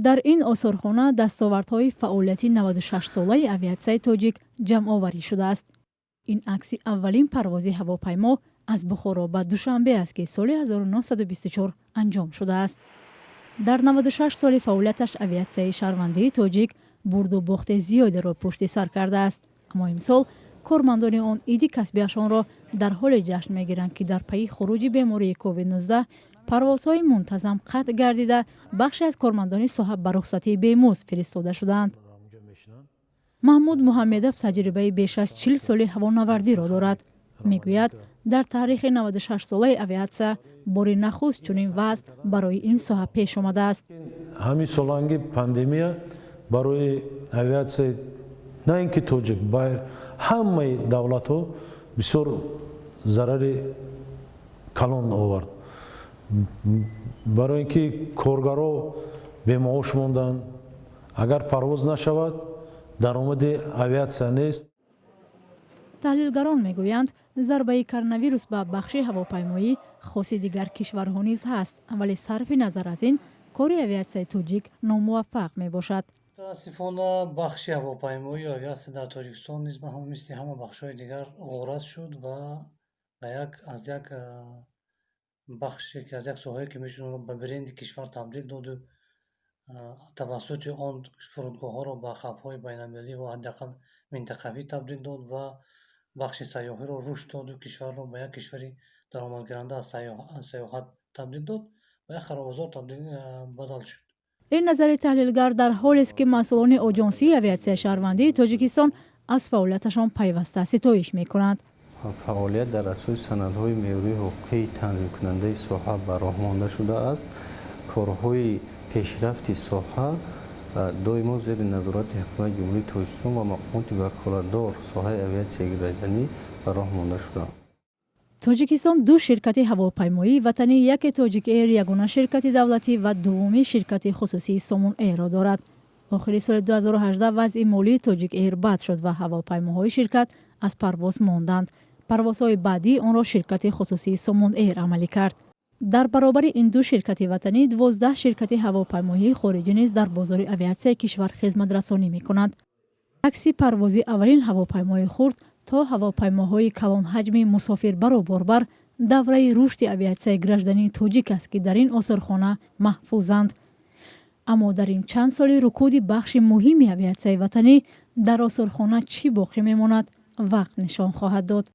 Дар ин осорхона дастовардҳои фаъолияти 96-солаи авиатсияи тоҷик ҷамъоварӣ шудааст. Ин акси аввалин парвози ҳавопаймо аз Бухоро ба Душанбе аст, ки соли 1924 анҷом шудааст. Дар 96 соли фаъолияташ авиатсияи шаҳрвандии тоҷик бурду бохти зиёдеро пушти сар кардааст, аммо имсол кормандони он иди касбиашонро дар ҳоле ҷашн мегиранд, ки дар пайи хуруҷи бемории COVID-19 парвозҳои мунтазам қатъ гардида, бахше аз кормандони соҳа ба рухсатии бемузд фиристода шудаанд. Маҳмуд Муҳаммедов таҷрибаи беш аз 40 соли ҳавонавардиро дорад. Мегӯяд, дар таърихи 96-солаи авиатсия бори нахуст чунин вазъ барои ин соҳа пеш омадааст. Ҳамин соланги пандемия барои авиатсияи на ин ки тоҷик, ба ҳамаи давлатҳо бисёр зарари калон овард, барои ин ки коргаро бемаош монданд. Агар парвоз нашавад, даромади авиатсия нест. Таҳлилгарон мегӯянд, зарбаи коронавирус ба бахши ҳавопаймоӣ хоси дигар кишварҳо низ ҳаст, вале сарфи назар аз ин, кори авиатсияи тоҷик номуваффақ мебошад. Мутаассифона, бахши ҳавопаймоию авиатсия дар Тоҷикистон низ мисли ҳама бахшҳои дигар ғорат шуд ва ба як аз як бахше ки аз як соҳае ки мешуд, онро ба бренди кишвар табдил доду тавассути он фурудгоҳҳоро ба хабҳои байналмилалӣ ва ҳадди ақал минтақавӣ табдил дод ва бахши сайёҳиро рушд доду кишварро ба як кишвари даромадгиранда аз сайёҳат табдил дод, ба як харобазор бадал шуд. Ин назари таҳлилгар дар ҳолест, ки масъулони Оҷонсии авиатсияи шаҳрвандии Тоҷикистон аз фаъолияташон пайваста ситоиш мекунанд. Фаъолият дар асоси санадҳои меъёрии ҳуқуқии танзимкунандаи соҳа ба роҳ монда шудааст. Корҳои пешрафти соҳа доимо зери назорати Ҳукумати Ҷумҳурии Тоҷикистон ва мақомоти ваколатдор соҳаи авиатсияи гражданӣ ба роҳ монда шудаанд. Тоҷикистон ду ширкати ҳавопаймоии ватанӣ, яке Тоҷик Эйр, ягона ширкати давлатӣ, ва дуввумӣ ширкати хусусии Сомон Эйрро дорад. Охири соли 2018 вазъи молии Тоҷик Эйр бад шуд ва ҳавопаймоҳои ширкат аз парвоз монданд. Парвозҳои баъдии онро ширкати хусусии Сомон Эйр амалӣ кард. Дар баробари ин ду ширкати ватанӣ, 12 ширкати ҳавопаймоии хориҷӣ низ дар бозори авиатсияи кишвар хизматрасонӣ мекунанд. Акси парвози аввалин ҳавопаймои хурд то ҳавопаймоҳои калонҳаҷми мусофирбару борбар давраи рушди авиатсияи граждании тоҷик аст, ки дар ин осорхона маҳфузанд. Аммо дар ин чанд соли рукуди бахши муҳими авиатсияи ватанӣ дар осорхона чӣ боқӣ мемонад, вақт нишон хоҳад дод.